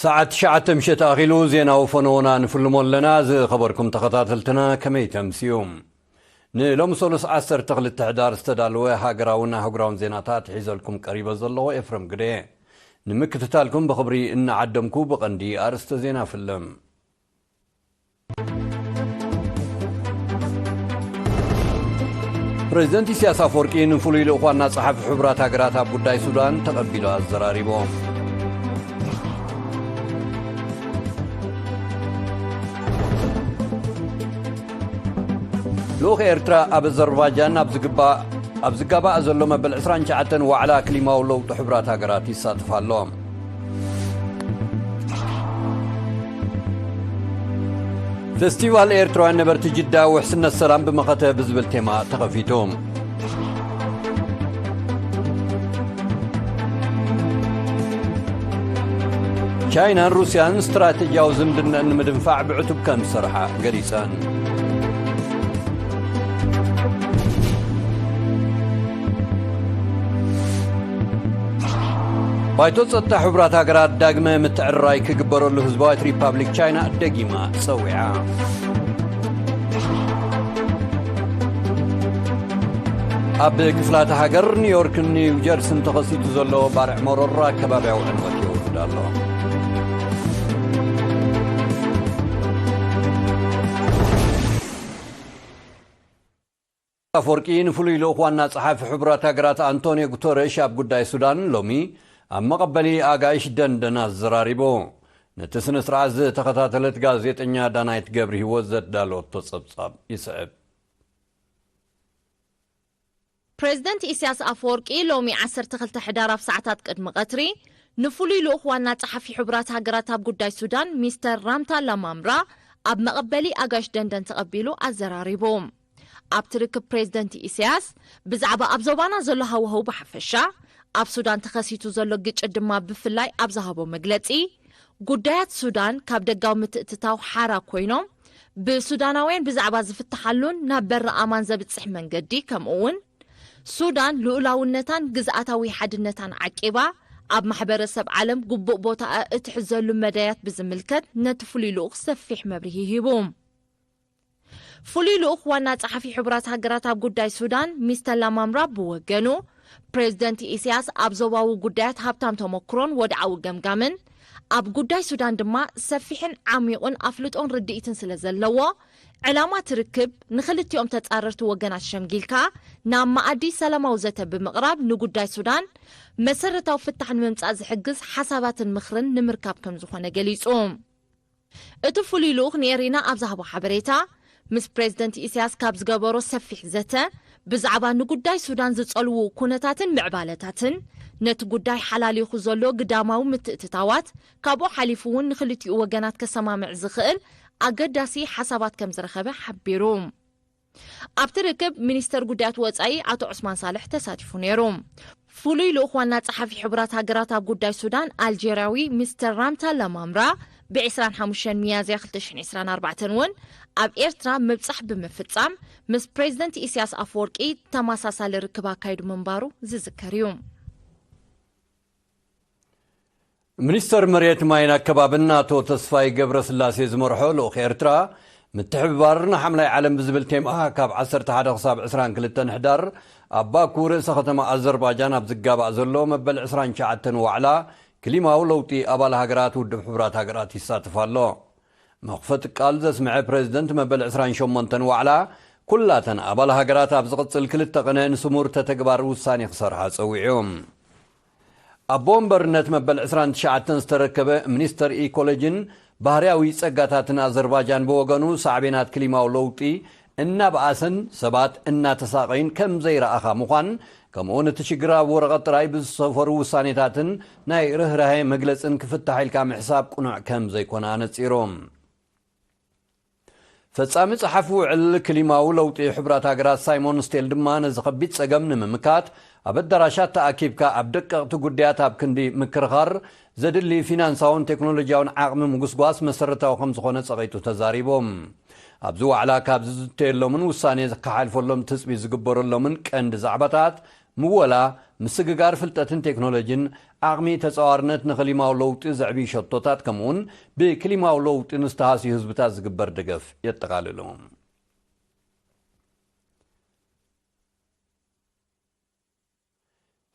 ሰዓት ትሽዓተ ምሸት ኣኺሉ ዜናዊ ፈነወና ንፍልሞ ኣለና። ዝኸበርኩም ተኸታተልትና ከመይ ተምስዩ? ንሎሚ ሰሉስ ዓሰርተ ክልተ ሕዳር ዝተዳለወ ሃገራውን ኣህጉራውን ዜናታት ሒዘልኩም ቀሪበ ዘለኹ ኤፍረም ግደ። ንምክትታልኩም ብኽብሪ እናዓደምኩ ብቐንዲ ኣርእስተ ዜና ፍልም። ፕሬዚደንት ኢሳያስ ኣፈወርቂ ንፍሉይ ልኡኽ ዋና ጸሓፊ ሕቡራት ሃገራት ኣብ ጉዳይ ሱዳን ተቐቢሉ ኣዘራሪቦም። ልኡኽ ኤርትራ ኣብ ኣዘርባጃን ኣብ ዝግባእ፣ ኣብ ዝጋባእ ዘሎ መበል ዕስራን ትሽዓተን ዋዕላ ክሊማዊ ለውጢ ሕቡራት ሃገራት ይሳተፍ ኣሎ። ፌስቲቫል ኤርትራውያን ነበርቲ ጅዳ ውሕስነት ሰላም ብመኸተ ብዝብል ቴማ ተኸፊቱ። ቻይናን ሩስያን ስትራቴጂያዊ ዝምድነን ንምድንፋዕ ብዕቱብ ከም ዝሰርሓ ገሊጸን። ባይቶ ጸጥታ ሕቡራት ሃገራት ዳግመ ምትዕርራይ ክግበረሉ ህዝባዊት ሪፓብሊክ ቻይና ደጊማ ጸዊዓ። ኣብ ክፍላተ ሃገር ኒውዮርክን ኒው ጀርሲን ተኸሲቱ ዘሎ ባርዕ መሮር ኣከባብያዊ ዕንወት የውርድ ኣሎ። ኣፈወርቂ ንፍሉይ ልኡኽ ዋና ጸሓፊ ሕቡራት ሃገራት ኣንቶኒዮ ጉተረሽ ኣብ ጉዳይ ሱዳን ሎሚ ኣብ መቐበሊ ኣጋይሽ ደንደን ኣዘራሪቡ። ነቲ ስነ ስርዓት ዝተኸታተለት ጋዜጠኛ ዳናይት ገብረ ህይወት ዘዳለወቶ ጸብጻብ ይስዕብ። ፕሬዝደንት ኢሳያስ ኣፈወርቂ ሎሚ ዓሰርተ ክልተ ሕዳር ኣብ ሰዓታት ቅድሚ ቀትሪ ንፍሉይ ልኡኽ ዋና ጸሓፊ ሕቡራት ሃገራት ኣብ ጉዳይ ሱዳን ሚስተር ራምታ ላማምራ ኣብ መቐበሊ ኣጋይሽ ደንደን ተቐቢሉ ኣዘራሪቡ። ኣብቲ ርክብ ፕሬዝደንት ኢሳያስ ብዛዕባ ኣብ ዞባና ዘሎ ሃዋህው ብሓፈሻ፣ ኣብ ሱዳን ተኸሲቱ ዘሎ ግጭት ድማ ብፍላይ ኣብ ዝሃቦ መግለጺ፣ ጉዳያት ሱዳን ካብ ደጋዊ ምትእትታው ሓራ ኮይኖም፣ ብሱዳናውያን ብዛዕባ ዝፍትሓሉን ናብ በሪ ኣማን ዘብጽሕ መንገዲ፣ ከምኡ እውን ሱዳን ልኡላውነታን ግዝኣታዊ ሓድነታን ዓቂባ ኣብ ማሕበረሰብ ዓለም ግቡእ ቦታኣ እትሕዘሉ መዳያት ብዝምልከት ነቲ ፍሉይ ልኡኽ ሰፊሕ መብርሂ ሂቡ። ፍሉይ ልኡኽ ዋና ጸሓፊ ሕቡራት ሃገራት ኣብ ጉዳይ ሱዳን ሚስተር ላማምራ ብወገኑ፣ ፕሬዝደንት ኢሳያስ ኣብ ዞባዊ ጉዳያት ሃብታም ተመክሮን ወድዓዊ ገምጋምን፣ ኣብ ጉዳይ ሱዳን ድማ ሰፊሕን ዓሚቑን ኣፍልጦን ርድኢትን ስለ ዘለዎ፣ ዕላማ እቲ ርክብ ንኽልቲኦም ተጻረርቲ ወገናት ሸምጊልካ ናብ መኣዲ ሰላማዊ ዘተ ብምቕራብ ንጉዳይ ሱዳን መሰረታዊ ፍታሕ ንምምጻእ ዝሕግዝ ሓሳባትን ምኽርን ንምርካብ ከም ዝኾነ ገሊጹ። እቲ ፍሉይ ልኡኽ ንኤሪና ኣብ ዝሃቦ ሓበሬታ፣ ምስ ፕሬዝደንት ኢሳያስ ካብ ዝገበሮ ሰፊሕ ዘተ፣ ብዛዕባ ንጉዳይ ሱዳን ዝጸልዉ ኩነታትን ምዕባለታትን፣ ነቲ ጉዳይ ሓላሊኹ ዘሎ ግዳማዊ ምትእትታዋት፣ ካብኡ ሓሊፉ እውን ንኽልቲኡ ወገናት ከሰማምዕ ዝኽእል ኣገዳሲ ሓሳባት ከም ዝረኸበ ሓቢሩ። ኣብቲ ርክብ ሚኒስተር ጉዳያት ወጻኢ ኣቶ ዑስማን ሳልሕ ተሳቲፉ ነይሩ። ፍሉይ ልኡኽ ዋና ጸሓፊ ሕቡራት ሃገራት ኣብ ጉዳይ ሱዳን ኣልጀርያዊ ሚስተር ራምታ ላማምራ ብ ዕስራን ሓሙሽተን ሚያዝያ ክልተ ሽሕን ዕስራን ኣርባዕተን እውን ኣብ ኤርትራ ምብጻሕ ብምፍጻም ምስ ፕሬዝደንት ኢሳያስ ኣፈወርቂ ተመሳሳሊ ርክብ ኣካይዱ ምንባሩ ዝዝከር እዩ። ሚኒስተር መሬት ማይን ኣከባብን ኣቶ ተስፋይ ገብረስላሴ ዝመርሖ ልኡኽ ኤርትራ ምትሕብባር ንሓምላይ ዓለም ብዝብል ቴማ ካብ ዓሰርተ ሓደ ክሳብ ዕስራን ክልተን ሕዳር ኣብ ባኩ ርእሰ ከተማ ኣዘርባጃን ኣብ ዝጋባእ ዘሎ መበል ዕስራን ትሽዓተን ዋዕላ ክሊማዊ ለውጢ ኣባል ሃገራት ውድብ ሕቡራት ሃገራት ይሳተፍ ኣሎ። መኽፈቲ ቃል ዘስምዐ ፕሬዝደንት መበል ዕስራን ሸሞንተን ዋዕላ፣ ኩላተን ኣባል ሃገራት ኣብ ዝቕጽል ክልተ ቕነ ንስሙር ተተግባር ውሳኔ ክሰርሓ ጸዊዑ። ኣቦ ወንበርነት መበል ዕስራን ትሽዓተን ዝተረከበ ሚኒስተር ኢኮሎጂን ባህርያዊ ጸጋታትን ኣዘርባጃን ብወገኑ፣ ሳዕቤናት ክሊማዊ ለውጢ እናበኣሰን ሰባት እናተሳቐዩን ከም ዘይረኣኻ ምዃን፣ ከምኡውን እቲ ሽግር ኣብ ወረቐት ጥራይ ብዝሰፈሩ ውሳኔታትን ናይ ርህራሄ መግለጽን ክፍታሕ ኢልካ ምሕሳብ ቅኑዕ ከም ዘይኮነ ኣነጺሩ። ፈጻሚ ጸሓፊ ውዕል ክሊማዊ ለውጢ ሕቡራት ሃገራት ሳይሞን ስቴል ድማ፣ ነዚ ከቢድ ጸገም ንምምካት ኣብ ኣዳራሻት ተኣኪብካ ኣብ ደቀቕቲ ጉዳያት ኣብ ክንዲ ምክርኻር፣ ዘድሊ ፊናንሳውን ቴክኖሎጂያውን ዓቕሚ ምጉስጓስ መሰረታዊ ከም ዝኾነ ጸቒጡ ተዛሪቡ። ኣብዚ ዋዕላ ካብ ዝዝተየሎምን ውሳኔ ክሓልፈሎም ትጽቢት ዝግበረሎምን ቀንዲ ዛዕባታት ምወላ፣ ምስግጋር ፍልጠትን ቴክኖሎጂን፣ ዓቕሚ ተጻዋርነት ንክሊማዊ ለውጢ ዘዕቢ ሸቶታት ከምኡውን ብክሊማዊ ለውጢ ንዝተሃስዩ ህዝብታት ዝግበር ደገፍ የጠቓልሉ።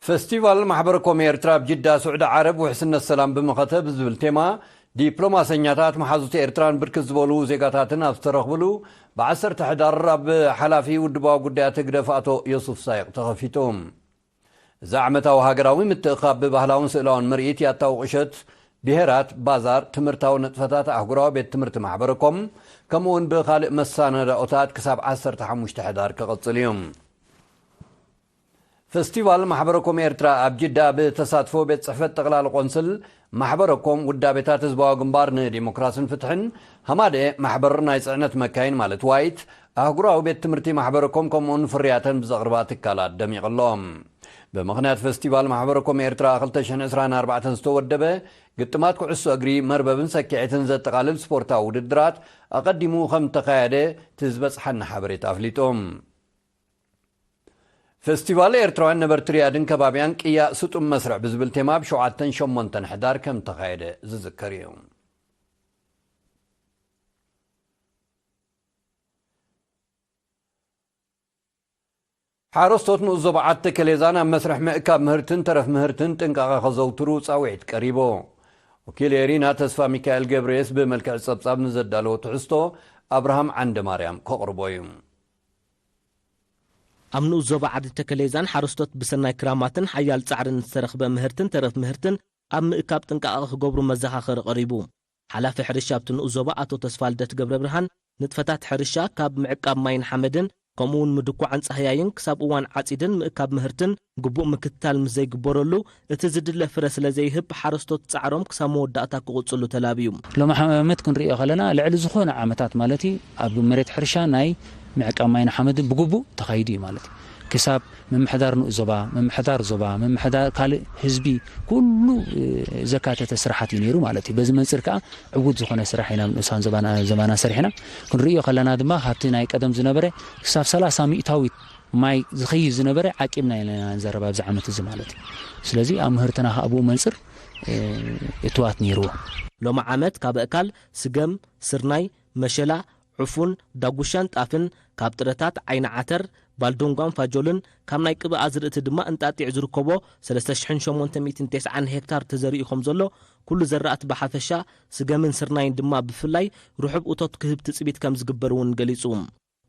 ፈስቲቫል ማሕበረ ኮም ኤርትራ ኣብ ጅዳ ስዑዲ ዓረብ ውሕስነት ሰላም ብምኸተ ብዝብል ቴማ ዲፕሎማሰኛታት መሓዙት ኤርትራን ብርክት ዝበሉ ዜጋታትን ኣብ ዝተረኽብሉ ብዓሰርተ ሕዳር ኣብ ሓላፊ ውድባዊ ጉዳያት ህግደፍ ኣቶ ዮሱፍ ሳይቕ ተኸፊቱ። እዚ ዓመታዊ ሃገራዊ ምትእኻብ ብባህላውን ስእላውን ምርኢት ያታዊ ቁሸት ብሄራት፣ ባዛር፣ ትምህርታዊ ንጥፈታት ኣህጉራዊ ቤት ትምህርቲ ማሕበረ ኮም ከምኡውን ብኻልእ መሳነዳኦታት ክሳብ ዓሰርተ ሓሙሽተ ሕዳር ክቕጽል እዩ። ፈስቲቫል ማሕበረ ኮም ኤርትራ ኣብ ጅዳ ብተሳትፎ ቤት ጽሕፈት ጠቕላሊ ቆንስል ማሕበረ ኮም፣ ውዳቤታት ህዝባዊ ግንባር ንዲሞክራስን ፍትሕን፣ ሃማደ ማሕበር ናይ ጽዕነት መካይን ማለት ዋይት፣ ኣህጉራዊ ቤት ትምህርቲ ማሕበረ ኮም ከምኡውን ፍርያተን ብዘቕርባ ትካላት ደሚቑ ኣሎ። ብምኽንያት ፈስቲቫል ማሕበረ ኮም ኤርትራ ክልተ ሽሕን ዕስራን ኣርባዕተን ዝተወደበ ግጥማት ኩዕሶ እግሪ፣ መርበብን ሰኪዔትን ዘጠቓልል ስፖርታዊ ውድድራት ኣቐዲሙ ከም ተኻየደ እቲ ዝበጽሓና ሓበሬታ ኣፍሊጡ። ፈስቲቫል ኤርትራውያን ነበርቲ ሪያድን ከባቢያን ቅያ ስጡም መስርዕ ብዝብል ቴማ ኣብ ሸውዓተን ሸሞንተን ሕዳር ከም ተኻየደ ዝዝከር እዩ። ሓረስቶት ንኡስ ዞባ ዓዲ ተከሌዛን ኣብ መስርሕ ምእካብ ምህርትን ተረፍ ምህርትን ጥንቃቐ ከዘውትሩ ጻውዒት ቀሪቡ። ወኪል ኤሪና ተስፋ ሚካኤል ገብረየስ ብመልክዕ ጸብጻብ ንዘዳለዎ ትሕዝቶ ኣብርሃም ዓንደ ማርያም ከቕርቦ እዩ። ኣብ ንኡስ ዞባ ዓዲ ተከሌዛን ሓረስቶት ብሰናይ ክራማትን ሓያል ጻዕርን ዝተረኽበ ምህርትን ተረፍ ምህርትን ኣብ ምእካብ ጥንቃቐ ክገብሩ መዘኻኸሪ ቀሪቡ። ሓላፊ ሕርሻ ኣብቲ ንኡስ ዞባ ኣቶ ተስፋልደት ገብረ ብርሃን፣ ንጥፈታት ሕርሻ ካብ ምዕቃብ ማይን ሓመድን ከምኡ እውን ምድኳዕን ጻህያይን ክሳብ እዋን ዓጺድን ምእካብ ምህርትን ግቡእ ምክትታል ምስ ዘይግበረሉ፣ እቲ ዝድለ ፍረ ስለ ዘይህብ ሓረስቶት ጻዕሮም ክሳብ መወዳእታ ክቕጽሉ ተላብዩ። ሎም ዓመት ክንሪኦ ከለና ልዕሊ ዝኾነ ዓመታት ማለት እዩ ኣብ መሬት ሕርሻ ናይ ምዕቃብ ማይን ሓመድን ብግቡእ ተኻይዱ እዩ ማለት እዩ። ክሳብ ምምሕዳር ንኡስ ዞባ፣ ምምሕዳር ዞባ፣ ምምሕዳር ካልእ ህዝቢ ኩሉ ዘካተተ ስራሓት እዩ ነይሩ ማለት እዩ። በዚ መንፅር ከዓ ዕዉት ዝኾነ ስራሕ ኢና ኣብ ንኡሳን ዞባና ሰሪሕና። ክንርእዮ ከለና ድማ ካብቲ ናይ ቀደም ዝነበረ ክሳብ ሰላሳ ሚእታዊት ማይ ዝኸይድ ዝነበረ ዓቂብና ኢና ንዘረብ ኣብዚ ዓመት እዚ ማለት እዩ። ስለዚ ኣብ ምህርትና ከዓ ብኡ መንፅር እትዋት ነይርዎ። ሎሚ ዓመት ካብ ኣእካል ስገም፣ ስርናይ፣ መሸላ፣ ዕፉን፣ ዳጉሻን ጣፍን፣ ካብ ጥረታት ዓይኒ ዓተር፣ ባልዶንጓን ፋጆልን፣ ካብ ናይ ቅብኣ ዝርእቲ ድማ እንጣጢዕ ዝርከቦ ሰለስተ ሽሕን ሸሞንተ ሚእትን ተስዓን ሄክታር ተዘሪኡ ከም ዘሎ፣ ኩሉ ዘራእቲ ብሓፈሻ፣ ስገምን ስርናይን ድማ ብፍላይ ርሑብ እቶት ክህብ ትጽቢት ከም ዝግበር እውን ገሊጹ።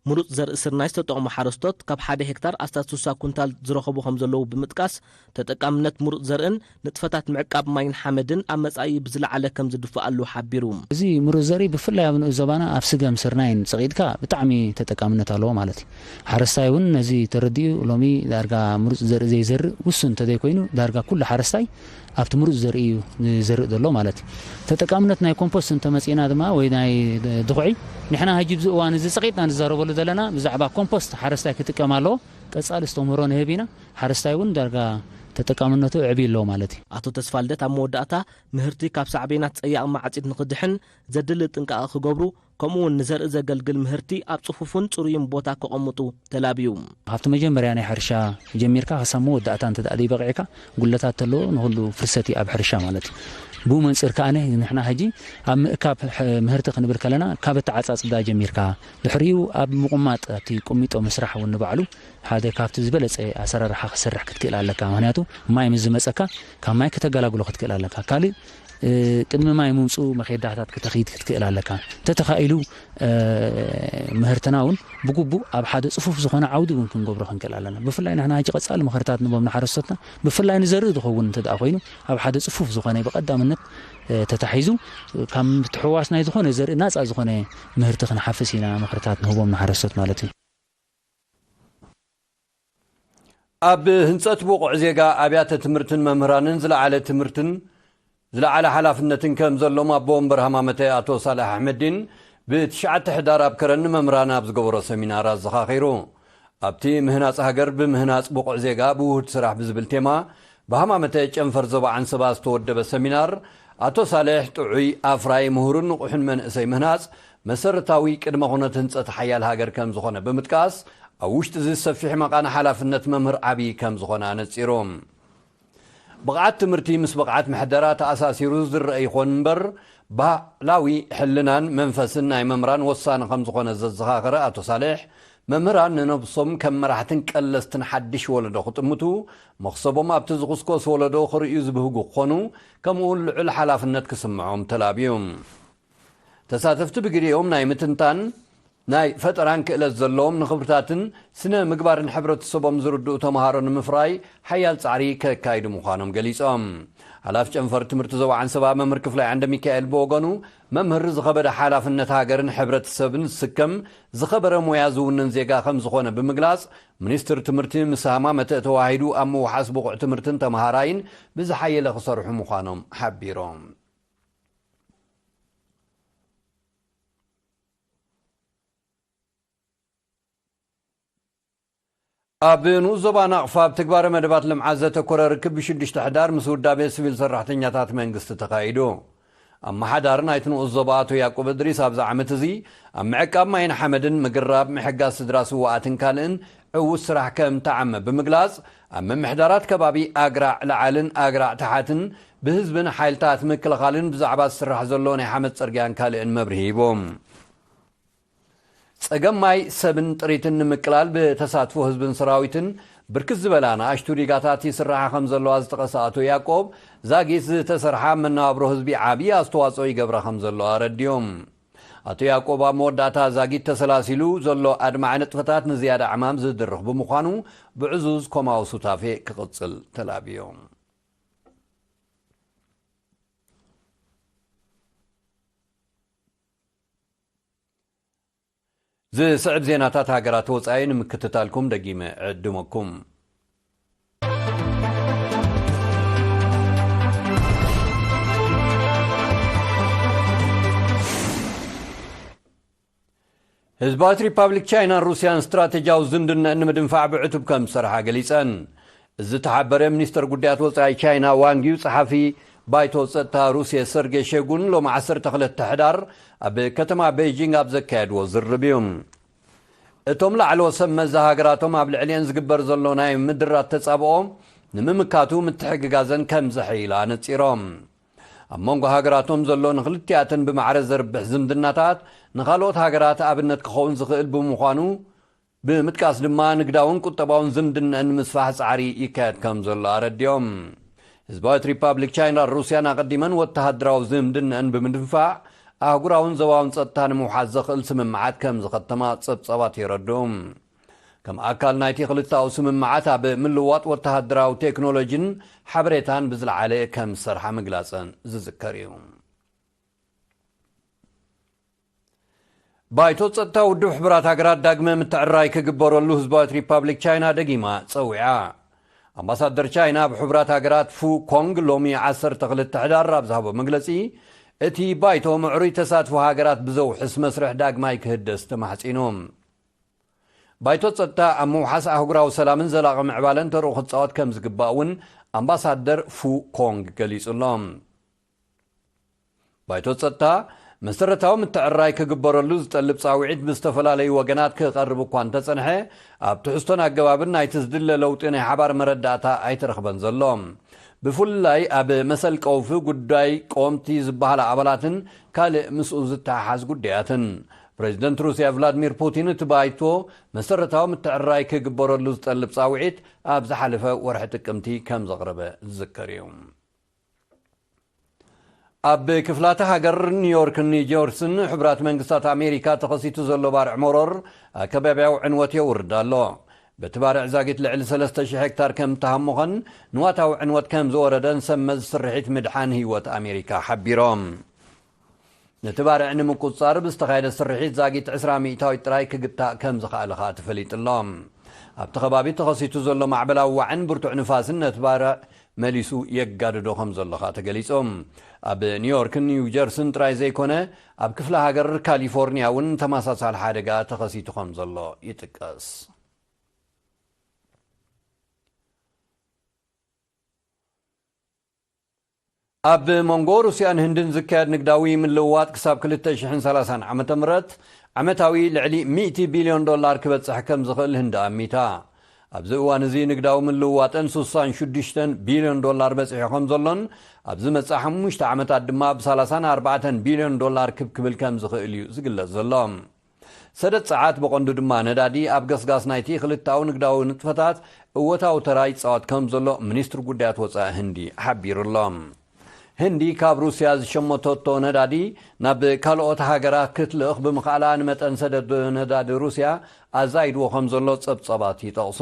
ምሩጽ ዘርኢ ስርናይ ዝተጠቕሙ ሓረስቶት ካብ ሓደ ሄክታር ኣስታት ስሳ ኩንታል ዝረኸቡ ከም ዘለዉ ብምጥቃስ፣ ተጠቃምነት ምሩጽ ዘርእን ንጥፈታት ምዕቃብ ማይን ሓመድን ኣብ መጻኢ ብዝለዓለ ከም ዝድፍኣሉ ሓቢሩ። እዚ ምሩጽ ዘርኢ ብፍላይ ኣብ ንኡስ ዞባና ኣብ ስገም ስርናይን ጸቒጥካ ብጣዕሚ ተጠቃምነት ኣለዎ ማለት እዩ። ሓረስታይ እውን ነዚ ተረዲኡ ሎሚ ዳርጋ ምሩጽ ዘርኢ ዘይዘርእ ውሱን እንተዘይኮይኑ ዳርጋ ኩሉ ሓረስታይ ኣብቲ ምሩጽ ዘርኢ እዩ ዝዘርእ ዘሎ ማለት እዩ። ተጠቃምነት ናይ ኮምፖስት እንተመጺእና ድማ ወይ ናይ ድኹዒ ንሕና ሕጂ ብዚ እዋን እዚ ጸቒጥና ንዛረበሉ ዘለና ብዛዕባ ኮምፖስት ሓረስታይ ክጥቀም ኣለዎ። ቀጻሊ ኣስተምህሮ ንህብ ኢና። ሓረስታይ እውን ዳርጋ ተጠቃምነቱ ዕብይ ኣለዎ ማለት እዩ። ኣቶ ተስፋልደት ኣብ መወዳእታ ምህርቲ ካብ ሳዕቤናት ጸያቕ ማዕጺድ ንኽድሕን ዘድሊ ጥንቃቐ ክገብሩ፣ ከምኡ እውን ንዘርኢ ዘገልግል ምህርቲ ኣብ ጽፉፍን ጽሩይን ቦታ ከቐምጡ ተላብዩ። ካብቲ መጀመርያ ናይ ሕርሻ ጀሚርካ ክሳብ መወዳእታ እንተ ደኣ ዘይበቒዕካ ጉድለታት ተለዎ ንኹሉ ፍርሰት እዩ ኣብ ሕርሻ ማለት እዩ። ብኡ መንጽር ከኣ ንሕና ሕጂ ኣብ ምእካብ ሕ-፣ ምህርቲ ክንብል ከለና ካብ ኣተዓጻጽዳ ጀሚርካ ድሕሪኡ ኣብ ምቑማጥ ኣብቲ ቁሚጦ ምስራሕ እውን ንባዕሉ ሓደ ካብቲ ዝበለጸ ኣሰራርሓ ክሰርሕ ክትክእል ኣለካ። ምኽንያቱ ማይ ምስ ዝመጸካ ካብ ማይ ከተገላግሎ ክትክእል ኣለካ። ካልእ፣ እ፣ ቅድሚ ማይ ምምጽኡ መኼዳታት ክተኽይድ ክትክእል ኣለካ። እንተተኻኢሉ፣ እ፣ ምህርትና እውን ብግቡእ ኣብ ሓደ ጽፉፍ ዝኾነ ዓውዲ እውን ክንገብሮ ክንክእል ኣለና። ብፍላይ ንሕና ሕጂ ቀጻሊ ምኽርታት ንቦም ንሓረስቶትና፣ ብፍላይ ንዘርኢ ዝኸውን እንተ ደኣ ኮይኑ፣ ኣብ ሓደ ጽፉፍ ዝኾነ ብቐዳምነት፣ እ፣ ተታሒዙ፣ ካብ ምትሕውዋስ ናይ ዝኾነ ዘርኢ ናጻ ዝኾነ ምህርቲ ክንሓፍስ ኢና ምኽርታት ንህቦም ንሓረስቶት ማለት እዩ። ኣብ ህንጸት ብቑዕ ዜጋ ኣብያተ ትምህርትን መምህራንን ዝለዓለ ትምህርትን ዝለዓለ ሓላፍነትን ከም ዘሎም ኣቦ ወንበር ሃማመተ ኣቶ ሳልሕ ኣሕመዲን ብትሽዓተ ሕዳር ኣብ ከረን ንመምህራን ኣብ ዝገበሮ ሰሚናር ኣዘኻኺሩ። ኣብቲ ምህናጽ ሃገር ብምህናጽ ብቑዕ ዜጋ ብውሁድ ስራሕ ብዝብል ቴማ ብሃማመተ ጨንፈር ዞባ ዓንሰባ ዝተወደበ ሰሚናር ኣቶ ሳልሕ ጥዑይ፣ ኣፍራይ፣ ምሁርን ንቑሕን መንእሰይ ምህናጽ መሰረታዊ ቅድመ ኩነት ህንጸት ሓያል ሃገር ከም ዝኾነ ብምጥቃስ ኣብ ውሽጢ እዚ ሰፊሕ መቓን ሓላፍነት መምህር ዓብዪ ከም ዝኾነ ኣነጺሩ። ብቕዓት ትምህርቲ ምስ ብቕዓት ምሕደራ ተኣሳሲሩ ዝረአ ይኾን እምበር፣ ባህላዊ ሕልናን መንፈስን ናይ መምህራን ወሳኒ ከም ዝኾነ ዘዘኻኸረ ኣቶ ሳልሕ፣ መምህራን ንነብሶም ከም መራሕትን ቀለስትን ሓድሽ ወለዶ ክጥምቱ፣ መኽሰቦም ኣብቲ ዝኹስኮስ ወለዶ ክርእዩ ዝብህጉ ክኾኑ፣ ከምኡ እውን ልዑል ሓላፍነት ክስምዖም ተላብዩ። ተሳተፍቲ ብግዲኦም ናይ ምትንታን፣ ናይ ፈጠራን ክእለት ዘለዎም ንኽብርታትን ስነ ምግባርን ሕብረተሰቦም ዝርድኡ ተምሃሮ ንምፍራይ ሓያል ጻዕሪ ከካይዱ ምዃኖም ገሊጾም። ሓላፊ ጨንፈር ትምህርቲ ዞባ ዓንሰባ መምህር ክፍላይ ዓንደ ሚካኤል ብወገኑ፣ መምህር ዝኸበደ ሓላፍነት ሃገርን ሕብረተሰብን ዝስከም፣ ዝኸበረ ሞያ ዝውንን ዜጋ ከም ዝኾነ ብምግላጽ፣ ሚኒስትር ትምህርቲ ምስ ሃማመተ ተዋሂዱ ኣብ ምውሓስ ብቑዕ ትምህርትን ተምሃራይን ብዝሓየለ ክሰርሑ ምዃኖም ሓቢሮም። ኣብ ንኡስ ዞባ ናቕፋ ኣብ ትግባረ መደባት ልምዓት ዘተኮረ ርክብ ብሽዱሽተ ሕዳር ምስ ውዳቤ ሲቪል ሰራሕተኛታት መንግስቲ ተኻይዱ። ኣመሓዳሪ ናይቲ ንኡስ ዞባ ኣቶ ያዕቆብ እድሪስ ኣብዚ ዓመት እዚ ኣብ ምዕቃብ ማይን ሓመድን፣ ምግራብ፣ ምሕጋዝ ስድራ ስውኣትን ካልእን ዕዉት ስራሕ ከም ተዓመ ብምግላጽ፣ ኣብ ምምሕዳራት ከባቢ ኣግራዕ ላዕልን ኣግራዕ ታሕትን ብህዝብን ሓይልታት ምክልኻልን ብዛዕባ ዝስራሕ ዘሎ ናይ ሓመድ ጽርግያን ካልእን መብርሂ ሂቡ። ጸገም ማይ፣ ሰብን ጥሪትን ንምቅላል ብተሳትፎ ህዝብን ሰራዊትን ብርክት ዝበላ ንኣሽቱ ዲጋታት ይስራሓ ከም ዘለዋ ዝጠቐሰ ኣቶ ያዕቆብ፣ ዛጊት ዝተሰርሓ መነባብሮ ህዝቢ ዓብዪ ኣስተዋጽኦ ይገብራ ከም ዘለዋ ኣረዲኦም። ኣቶ ያዕቆብ ኣብ መወዳእታ ዛጊት ተሰላሲሉ ዘሎ ኣድማዒ ንጥፈታት ንዝያዳ ዕማም ዝድርኽ ብምዃኑ ብዕዙዝ ኮማዊ ሱታፌ ክቕጽል ተላብዮም። ዝስዕብ ዜናታት ሃገራት ወጻኢ ንምክትታልኩም ደጊመ ዕድመኩም። ህዝባዊት ሪፓብሊክ ቻይናን ሩስያን ስትራቴጂያዊ ዝምድናኣን ንምድንፋዕ ብዕቱብ ከም ዝሰርሓ ገሊጸን። ዝተሓበረ ሚኒስተር ጉዳያት ወጻኢ ቻይና ዋንግ ዩ ጸሓፊ ባይቶ ጸጥታ ሩስየ ሰርጌ ሸጉን ሎሚ ዓሰርተ ክልተ ሕዳር ኣብ ከተማ ቤይጂንግ ኣብ ዘካየድዎ ዝርርብ እዩ። እቶም ላዕለዎት ሰብ መዚ ሃገራቶም ኣብ ልዕሊአን ዝግበር ዘሎ ናይ ምድራት ተጻብኦ ንምምካቱ ምትሕግጋዘን ከም ዘሐይላ ኣነጺሮም። ኣብ መንጎ ሃገራቶም ዘሎ ንክልቲኣተን ብማዕረ ዘርብሕ ዝምድናታት ንኻልኦት ሃገራት ኣብነት ክኸውን ዝኽእል ብምዃኑ ብምጥቃስ ድማ ንግዳውን ቁጠባውን ዝምድናኣን ንምስፋሕ ጻዕሪ ይካየድ ከም ዘሎ ኣረዲኦም። ህዝባዊት ሪፓብሊክ ቻይናን ሩስያን ኣቐዲመን ወተሃደራዊ ዝምድናኣን ብምድንፋዕ ኣህጉራውን ዞባውን ጸጥታ ንምውሓስ ዘኽእል ስምምዓት ከም ዝኸተማ ጸብጻባት የረድኡ። ከም ኣካል ናይቲ ክልታዊ ስምምዓት ኣብ ምልዋጥ ወተሃደራዊ ቴክኖሎጂን ሓበሬታን ብዝለዓለ ከም ዝሰርሓ ምግላጸን ዝዝከር እዩ። ባይቶ ጸጥታ ውድብ ሕቡራት ሃገራት ዳግመ ምትዕራይ ክግበረሉ ህዝባዊት ሪፓብሊክ ቻይና ደጊማ ጸዊዓ። ኣምባሳደር ቻይና ኣብ ሕቡራት ሃገራት ፉ ኮንግ ሎሚ ዓሰርተ ክልተ ሕዳር ኣብ ዝሃቦ መግለጺ፣ እቲ ባይቶ ምዕሩይ ተሳትፎ ሃገራት ብዘውሕስ መስርሕ ዳግማይ ክህደስ ተማሕጺኑ። ባይቶ ጸጥታ ኣብ ምውሓስ ኣህጉራዊ ሰላምን ዘላቒ ምዕባለን ተርኡ ክጻወት ከም ዝግባእ እውን ኣምባሳደር ፉ ኮንግ ገሊጹ ኣሎ። ባይቶ ጸጥታ፣ መሰረታዊ ምትዕርራይ ክግበረሉ ዝጠልብ ጻውዒት ብዝተፈላለዩ ወገናት ክቐርብ እኳ እንተጸንሐ፣ ኣብ ትሕዝቶን ኣገባብን ናይቲ ዝድለ ለውጢ ናይ ሓባር መረዳእታ ኣይተረኽበን ዘሎ። ብፍላይ ኣብ መሰል ቀውፊ ጉዳይ ቆምቲ ዝበሃላ ኣባላትን ካልእ ምስኡ ዝተሓሓዝ ጉዳያትን፣ ፕሬዚደንት ሩስያ ቭላድሚር ፑቲን እቲ ባይቶ መሰረታዊ ምትዕርራይ ክግበረሉ ዝጠልብ ጻውዒት ኣብ ዝሓለፈ ወርሒ ጥቅምቲ ከም ዘቕረበ ዝዝከር እዩ። ኣብ ክፍላተ ሃገር ኒውዮርክን ኒውጀርሲን ሕቡራት መንግስታት ኣሜሪካ ተኸሲቱ ዘሎ ባርዕ መሮር ኣከባቢያዊ ዕንወት የውርድ ኣሎ። በቲ ባርዕ ዛጊት ልዕሊ ሰለስተ ሺሕ ሄክታር ከም እተሃሞኸን ንዋታዊ ዕንወት ከም ዝወረደን ሰብ መዚ ስርሒት ምድሓን ህይወት ኣሜሪካ ሓቢሮም። ነቲ ባርዕ ንምቁጽጻር ብዝተኻየደ ስርሒት ዛጊት ዕስራ ሚእታዊት ጥራይ ክግታእ ከም ዝኸኣለ ከኣ ተፈሊጡ ኣሎ። ኣብቲ ከባቢ ተኸሲቱ ዘሎ ማዕበላዊ ዋዕን ብርቱዕ ንፋስን ነቲ ባርዕ መሊሱ የጋድዶ ከም ዘሎ ከኣ ተገሊጹ። ኣብ ኒውዮርክን ኒውጀርሲን ጥራይ ዘይኮነ፣ ኣብ ክፍለ ሃገር ካሊፎርኒያ እውን ተመሳሳሊ ሓደጋ ተኸሲቱ ከም ዘሎ ይጥቀስ። ኣብ መንጎ ሩስያን ህንድን ዝካየድ ንግዳዊ ምልውዋጥ ክሳብ ክልተ ሽሕን ሰላሳን ዓመተ ምህረት ዓመታዊ ልዕሊ ሚእቲ ቢልዮን ዶላር ክበጽሕ ከም ዝኽእል ህንዲ ኣሚታ። ኣብዚ እዋን እዚ ንግዳዊ ምልውዋጠን ስሳን ሽዱሽተን ቢልዮን ዶላር በጺሑ ከም ዘሎን፣ ኣብ ዝመጽእ ሓሙሽተ ዓመታት ድማ ብ ሰላሳን ኣርባዕተን ቢልዮን ዶላር ክብ ክብል ከም ዝኽእል እዩ ዝግለጽ ዘሎ። ሰደድ ጸዓት ብቐንዱ ድማ ነዳዲ ኣብ ገስጋስ ናይቲ ክልታዊ ንግዳዊ ንጥፈታት እወታዊ ተራ ይጻወት ከም ዘሎ ሚኒስትሪ ጉዳያት ወጻኢ ህንዲ ሓቢሩ ኣሎ። ህንዲ ካብ ሩስያ ዝሸመተቶ ነዳዲ ናብ ካልኦት ሃገራት ክትልእኽ ብምኽኣላ ንመጠን ሰደድ ነዳዲ ሩስያ ኣዛይድዎ ከም ዘሎ ጸብጸባት ይጠቕሱ።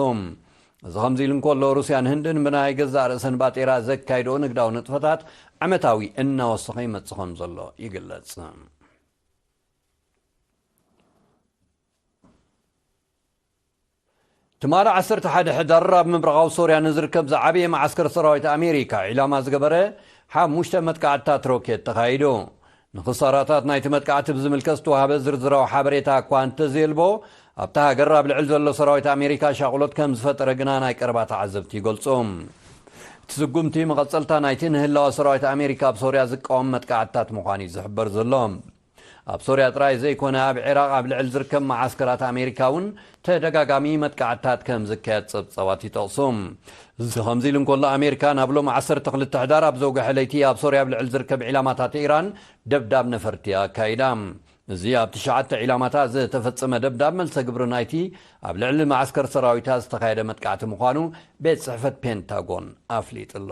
እዚ ከምዚ ኢሉ እንከሎ፣ ሩስያን ህንድን ብናይ ገዛእ ርእሰን ባጤራ ዘካይድኦ ንግዳዊ ንጥፈታት ዓመታዊ እናወሰኸ ይመጽእ ከም ዘሎ ይግለጽ። ትማሊ ዓሰርተ ሓደ ሕዳር ኣብ ምብራቓዊ ሶርያ ንዝርከብ ዝዓበየ መዓስከር ሰራዊት ኣሜሪካ ዒላማ ዝገበረ ሓሙሽተ መጥቃዕትታት ሮኬት ተኻይዱ። ንኽሳራታት ናይቲ መጥቃዕቲ ብዝምልከት ዝተዋህበ ዝርዝራዊ ሓበሬታ እኳ እንተዘየልቦ፣ ኣብታ ሃገር ኣብ ልዕሊ ዘሎ ሰራዊት ኣሜሪካ ሻቕሎት ከም ዝፈጠረ ግና ናይ ቀረባ ተዓዘብቲ ይገልጹ። እቲ ስጉምቲ መቐጸልታ ናይቲ ንህላወ ሰራዊት ኣሜሪካ ኣብ ሶርያ ዝቃወም መጥቃዕትታት ምዃኑ እዩ ዝሕበር ዘሎ። ኣብ ሶርያ ጥራይ ዘይኮነ፣ ኣብ ዒራቕ ኣብ ልዕሊ ዝርከብ መዓስከራት ኣሜሪካ እውን ተደጋጋሚ መጥቃዕትታት ከም ዝካየድ ጸብጻባት ይጠቕሱ። እዚ ከምዚ ኢሉ እንከሎ፣ ኣሜሪካ ናብ ሎም ዓሰርተ ክልተ ሕዳር ኣብ ዘውግሐ ለይቲ ኣብ ሶርያ ኣብ ልዕሊ ዝርከብ ዒላማታት ኢራን ደብዳብ ነፈርቲ ኣካይዳ። እዚ ኣብ ትሽዓተ ዒላማታት ዝተፈጸመ ደብዳብ መልሰ ግብሪ ናይቲ ኣብ ልዕሊ መዓስከር ሰራዊታ ዝተኻየደ መጥቃዕቲ ምዃኑ ቤት ጽሕፈት ፔንታጎን ኣፍሊጡ ኣሎ።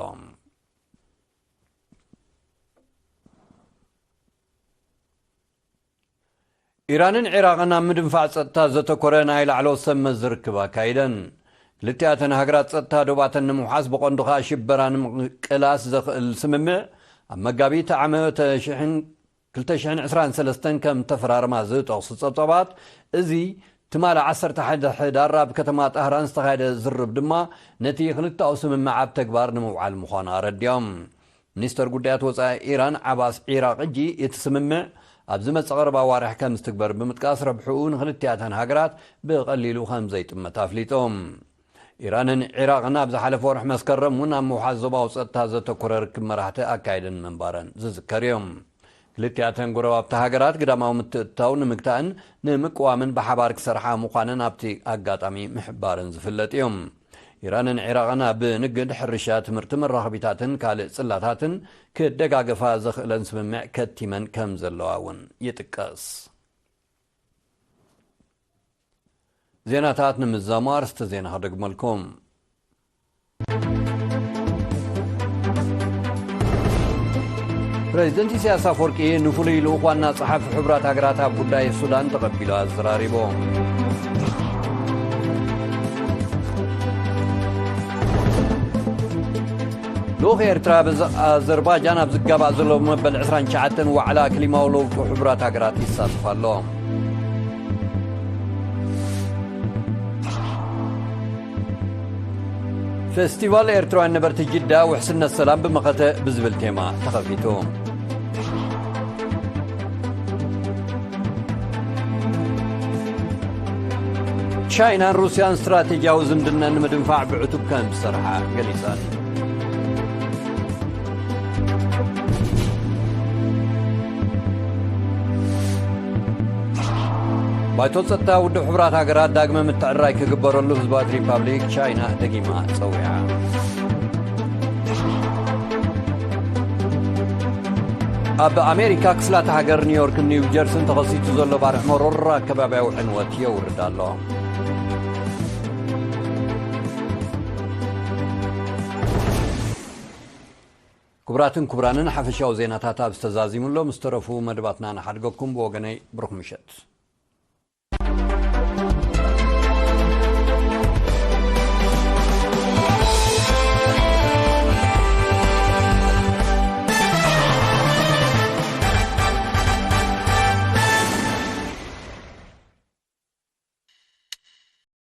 ኢራንን ዒራቕን ኣብ ምድንፋዕ ጸጥታ ዘተኮረ ናይ ላዕለዎት ሰብ መዚ ርክብ ኣካይደን። ክልቲኣተን ሃገራት ጸጥታ ዶባተን ንምውሓስ፣ ብቐንዱ ኸኣ ሽበራ ንምቅላስ ዘኽእል ስምምዕ ኣብ መጋቢት ዓመተ ሽሕን ክልተ ሽሕን ዕስራን ሰለስተን ከም ተፈራረማ ዝጠቕሱ ጸብጻባት፣ እዚ ትማሊ ዓሰርተ ሓደ ሕዳር ኣብ ከተማ ጣህራን ዝተኻየደ ዝርርብ ድማ ነቲ ክልተኣዊ ስምምዕ ኣብ ተግባር ንምውዓል ምዃኑ ኣረዲኦም። ሚኒስተር ጉዳያት ወጻኢ ኢራን ዓባስ ዒራቕጂ፣ እቲ ስምምዕ ኣብ ዝመጽእ ቀረባ ኣዋርሕ ከም ዝትግበር ብምጥቃስ፣ ረብሕኡ ንኽልቲኣተን ሃገራት ብቐሊሉ ከም ዘይጥመት ኣፍሊጡ። ኢራንን ዒራቕን ኣብ ዝሓለፈ ወርሒ መስከረም እውን ኣብ ምውሓስ ዞባዊ ጸጥታ ዘተኮረ ርክብ መራሕቲ ኣካይደን ምንባረን ዝዝከር እዩ። ክልቲኣተን ጎረባብቲ ሃገራት ግዳማዊ ምትእትታው ንምግታእን ንምቅዋምን ብሓባር ክሰርሓ ምዃነን ኣብቲ ኣጋጣሚ ምሕባረን ዝፍለጥ እዩ። ኢራንን ዒራቕን ኣብ ንግድ፣ ሕርሻ፣ ትምህርቲ፣ መራኸቢታትን ካልእ ጽላታትን ክደጋገፋ ዘኽእለን ስምምዕ ከቲመን ከም ዘለዋ እውን ይጥቀስ። ዜናታት ንምዛሙ ኣርእስተ ዜና ክደግመልኩም። ፕሬዚደንት ኢሳያስ ኣፈወርቂ ንፍሉይ ልኡኽ ዋና ጸሓፊ ሕቡራት ሃገራት ኣብ ጉዳይ ሱዳን ተቐቢሉ ኣዘራሪቡ። ልኡኽ ኤርትራ ኣብ ኣዘርባጃን ኣብ ዝጋባእ ዘሎ መበል ዕስራን ትሽዓተን ዋዕላ ክሊማዊ ለውጢ ሕቡራት ሃገራት ይሳተፍ ኣሎ። ፌስቲቫል ኤርትራውያን ነበርቲ ጅዳ ውሕስነት ሰላም ብመኸተ ብዝብል ቴማ ተኸፊቱ። ቻይናን ሩስያን ስትራቴጂያዊ ዝምድና ንምድንፋዕ ብዕቱብ ከም ዝሰርሓ ገሊጸን። ባይቶ ጸጥታ ውድብ ሕቡራት ሃገራት ዳግመ ምትዕርራይ ክግበረሉ ህዝባዊት ሪፓብሊክ ቻይና ደጊማ ጸዊዓ። ኣብ ኣሜሪካ ክፍላተ ሃገር ኒውዮርክን ኒው ጀርሲን ተኸሲቱ ዘሎ ባርዕ መሮር ኣከባብያዊ ዕንወት የውርድ ኣሎ። ክቡራትን ክቡራንን፣ ሓፈሻዊ ዜናታት ኣብ ዝተዛዚሙሎም ዝተረፉ መደባትና ንሓድገኩም። ብወገነይ ብሩኽ ምሸት።